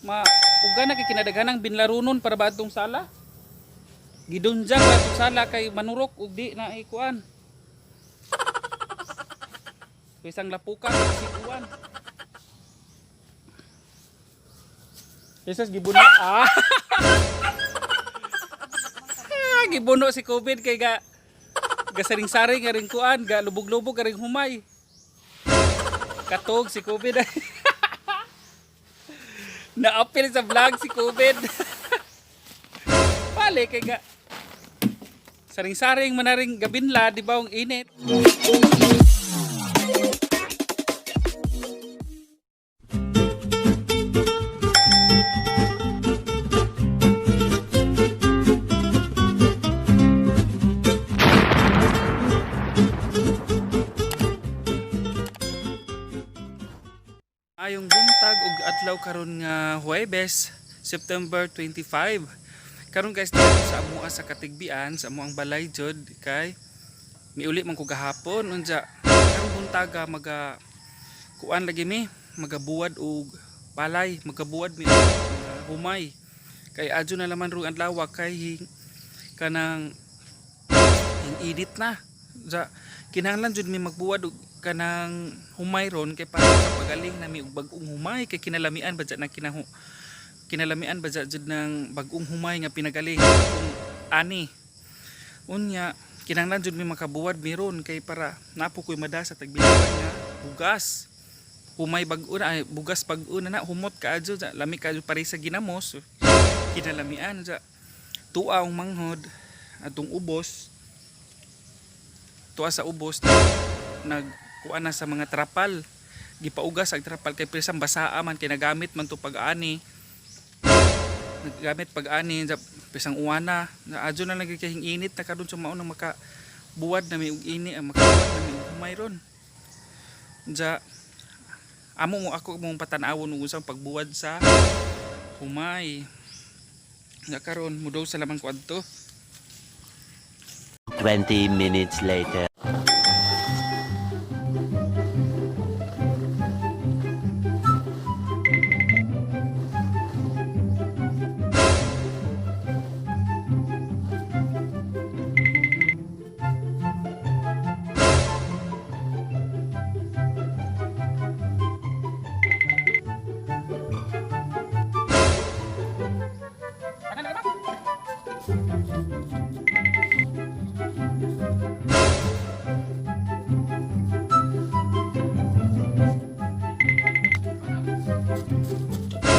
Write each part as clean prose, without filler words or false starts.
Ma uga na kay kinadaghanang binlarunon para ba atong sala. Gidunjang ba atong sala kay manurok ug di na ikuan. Isang lapukan sikuan. Jesus gibuno. Ah. Ah, gibuno si COVID kay ga gasaring-saring nga ring kuan, ga lubog-lubog nga ring humay. Katog si COVID. Naapil sa vlog si COVID. Pali kay ga saring-saring man na ring gabinla, di ba ang init? Ayong buntag ug adlaw karon nga Huwebes, September 25. Karon guys, dito sa amoa sa Katigbian, sa amoang balay jud kay miuli man ko gahapon unja karon buntaga maga kuan lagi mi, magabuwad og palay, magabuwad mi og mga humay. Kay adyo na laman rong adlaw kay kanang init na. Sa kinahanglan jud mi magbuwad og kanang humay ron kay para kapagaling na mi og bag-ong humay kay kinalamian ba na kinahu kinalamian ba jud ng bag-ong humay nga pinagaling kung ani. Unya kinahanglan jud mi makabuwad mi ron kay para napo koy mada sa tagbilaran nga bugas. Humay bag-o na ay, bugas bag-o na na humot kaadyo sa lami kaadyo pare sa ginamos. Kinalamian sa tuwa ang manghod atong ubos tuwa sa ubos nagkuan na sa mga trapal, gipaugas ang trapal kay pisang basaa man kay nagamit man to pag-ani, nagamit pag-ani sa pisang uwana na adyo na lagi kay init na karon, so mao nang maka buwad na may og ini ang makabuwad na may og humay ron. Unsa amo mo ako mong patan-awon ug unsang pagbuwad sa humay nga karon mudaw sa lamang ko adto. 20 minutes later.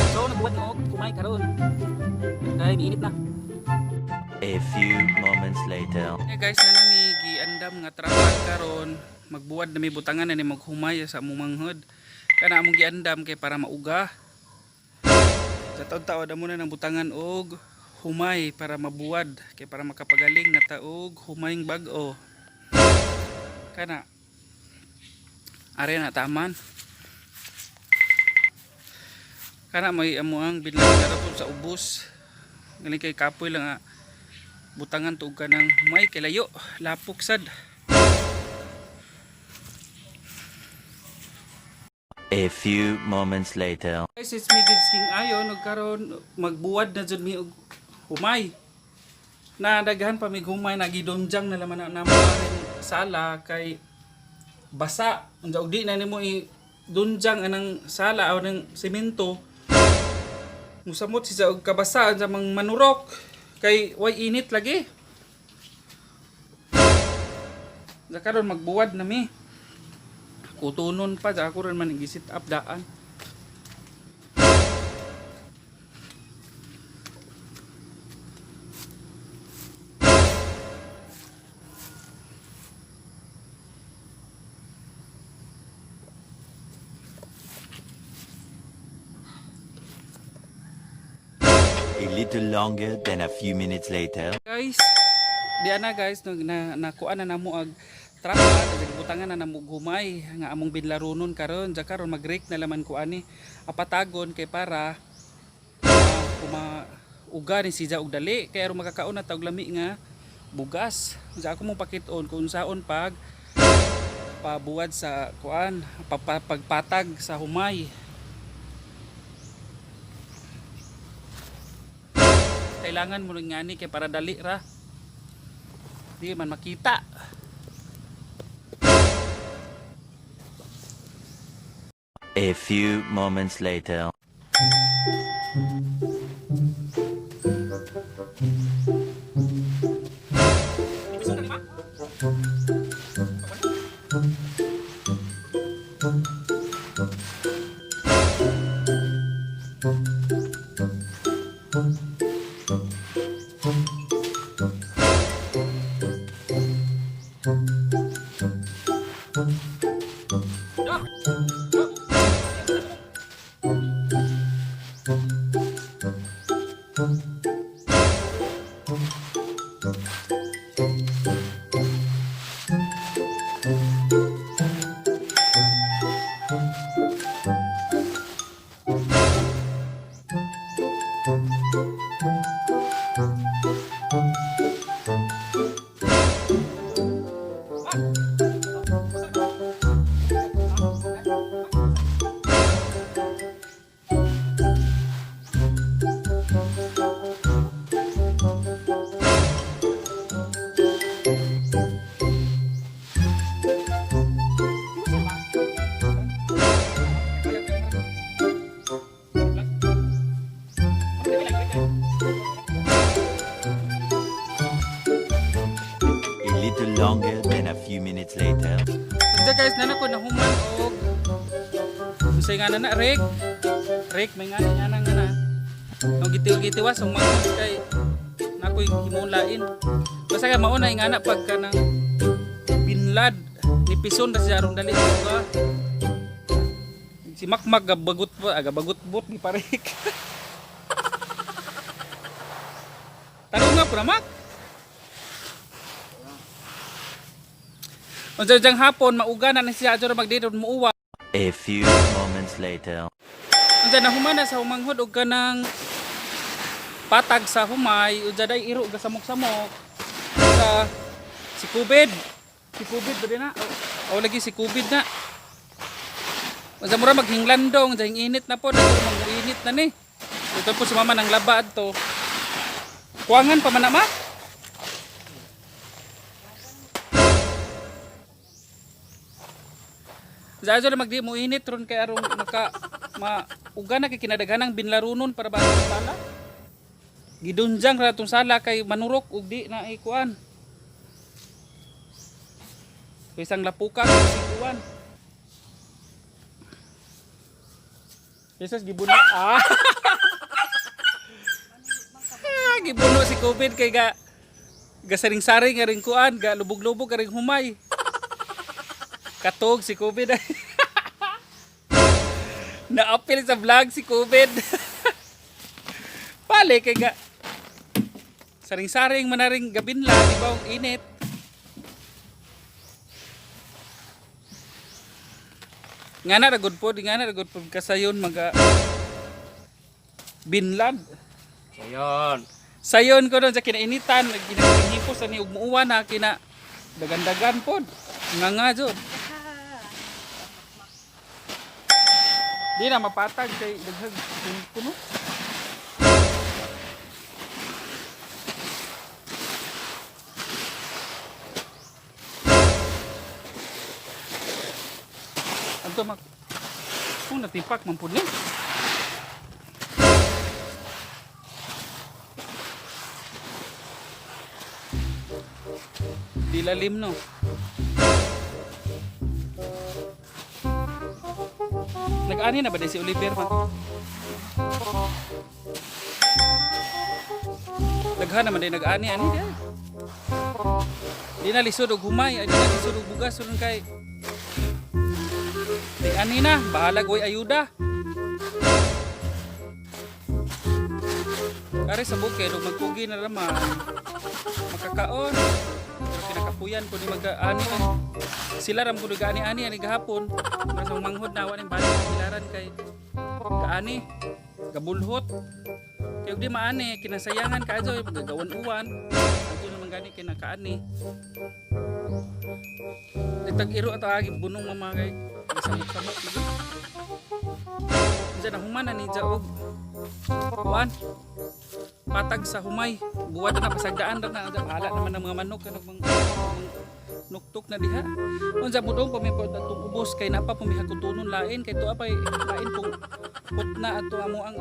So nagbuwad og humay karon kay miinit na. A few moments later. Hey guys, na nami giandam nga trapal karon, magbuwad na may butangan na ni maghumay sa among manghod. Kana among giandam kay para mauga. Sa taon-taon amo na ng butangan og humay para mabuwad kay para makapagaling na taog humayng bag-o. Kana are na taman. Kana may amo ang binlaw na sa ubos. Galing kay kapoy lang ah butangan tuog ka ng humay kay layo lapok sad. A few moments later. Guys, it's me, Gids King Ayon, ug karon magbuwad na jud mi og humay na daghan pa mig humay na gidonjang na laman na namo aring sala kay basa unsa og di na nimo i dunjang anang sala o ng semento, musamot siya og kabasa unsa mang manurok kay way init lagi. Sa karon magbuwad na mi, kutunon pa sa ako rin man gisit up daan. A little longer than a few minutes later. Guys, di ana guys, nag na nakuha na namo ag trapa, butangan na namo og humay nga among binlarunon karon. Ja karon mag-rake na laman ko ani apatagon kay para kuma uga ni siya og dali kay aron makakaon na ta og lami nga bugas. Ja ako mong pakit-on kung unsaon pag pabuwad sa kuan, pagpatag sa humay. Kailangan mo ngani kay para dali ra. Di man makita. A few moments later. A little longer than a few minutes later. Unsa guys, nana ko nahuman og unsay nga na rek. Rek may nga nga na nga na. Nung gitiw-gitiwas ang mga kay nakoy himulain. Basta kay mauna nga na pagka nang binlad ni pison ra siya aron dali ka. Si Makmak gabagot pa, aga bagot-bot ni parek. Tarong nga pra Mak. Unsa jang hapon mauga na ni siya adto ra magdidon muuwa. A few moments later. Unsa na humana sa humanghod og kanang patag sa humay, unsa day iro ga samok-samok sa si Kubid. Si Kubid ba din na? O, o lagi si Kubid na. Unsa mura maghinglandong, unsa init na po, dito mag-init na ni. Ito po si mama nang laba adto. Kuangan pa man na ma? Sa ato na magdi mo init ron kay aron maka ma uga na kay kinadaghanang binlarunon para ba sa sala. Gidunjang ra tong sala kay manurok ug di na ikuan. Isang lapuka kay kuan. Jesus gibuno. Ah. Ah, gibuno si COVID kay ga gasaring-saring nga ring kuan, ga lubog-lubog nga ring humay. Katog si COVID. Naapil sa vlog si COVID. Pali kay ga saring-saring manaring gabinla, di ba ang init. Nga na ragod po, di nga na ragod po kasayon maga binlad. Sayon. Sayon ko doon sa kinainitan, ginahipos ani ug muuwan na kina dagan-dagan pod. Nga nga jud. Di na mapatag kay daghag kuno. Anto mak kung natipak man pud ni. Di lalim no. Nag-ani na ba din si Oliver ma? Daghan naman din nag-ani ani di. Ay. Di na lisod og humay, ay di na lisod og bugas ron kay. Di ani na, bahala goy ayuda. Kare sa bukid ug magkugi na raman. Makakaon. Pero kinakapuyan ko ni mag-ani. Eh. Sila ram ko ani-ani ani gahapon. Para sa manghod na wa ning balik kilaran kay kaani gabulhot. Kay og di maani kinasayangan ka ajo gagawan-uwan. Ato naman gani kinakaani. Itag iro ato agi bunong mama kay samok-samok lagi. Diyan na humana ni Jaog. Kuan. Patag sa humay. Buwat na pasagdaan ra na. Bahala naman ang mga manok kanang mga nuktok na diha. Unsa mo dong pamipod atong ubos kay napa pumihakutunon lain kay tuwa pay lain pong putna ato amo ang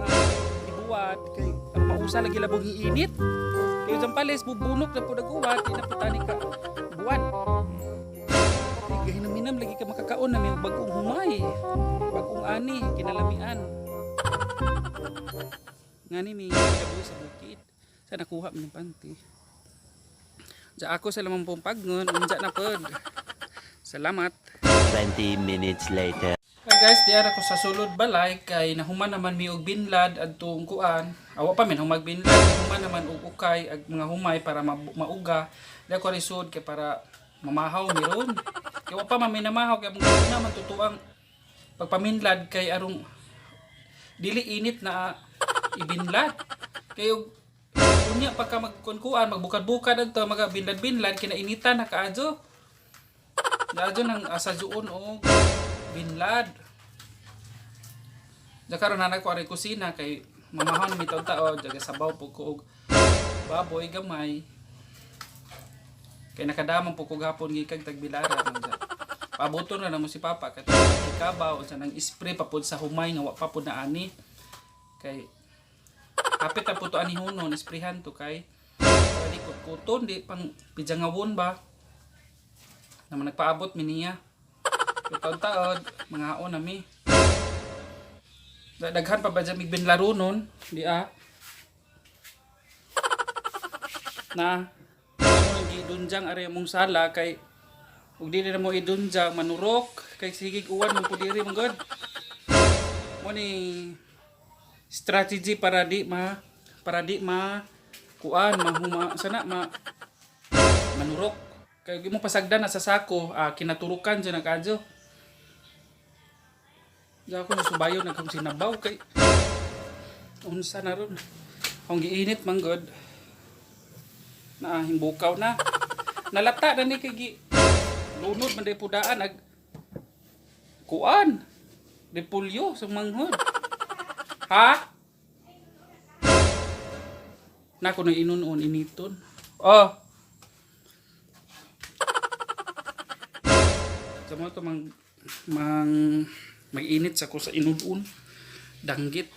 ibuwat kay ang mausa lagi labong init. Kay Zambales bubunok na pud ang uwat, di na pud tani ka buwan. Gahinam-hinam lagi ka makakaon na may bagong humay, bagong ani, kinalamian. Ngani mi gabi sa bukid. Sa nakuha mi ng panty. Diya ako sa lamang pong pagnon, unja na pod. Salamat. 20 minutes later. Hi guys, diara ko sa sulod balay kay nahuman naman mi og binlad adtong kuan. Awa pa min humag binlad, human naman og ukay ag mga humay para mauga. Di ako risod kay para mamahaw mi ron. Kay wa pa man mi namahaw kay among naman tutuang pagpaminlad kay arong dili init na ibinlad. Kay og unya pa ka magkunkuan, magbukad-bukad adto maga binlad-binlad kinainitan na kaadyo. Daadyo nang asajuon og binlad. Da karon hanay ko ari kusina kay mamahon mi taw-tao jaga sabaw po ko og baboy gamay. Kay nakadamang po ko gapon gikan tagbilaran unsa. Pabuton na namo si Papa kay ikabaw unsa nang spray pa pud sa humay nga wa pa pud na ani. Kay hapit na po to ani hunon sprayhan to kay para di kutkuton di pang pijangawon ba. Naman nagpaabot mi niya. Taon-taon, mga na mi. Daghan pa ba dyan mig binlaro nun? Di ah. Na, ano gidunjang ari mong sala kay ug dili na mo idunjang manurok kay sigig uwan mo pudiri man god. Mo ni strategy para di ma kuan mahuma sana ma manurok kay mo pasagdan na sa sako, kinaturukan dyan ang kadyo. Diyan ako susubayo na kung sinabaw kay unsa na ron. Ang giinit man god. Na himbukaw na. Nalata na ni kay gi lunod man day pudaan ag kuan. Repulyo sa manghod. Ha? Na kuno inunon initon. Oh. Sa mo to mang mang mag-init sa ko sa inunon. Danggit.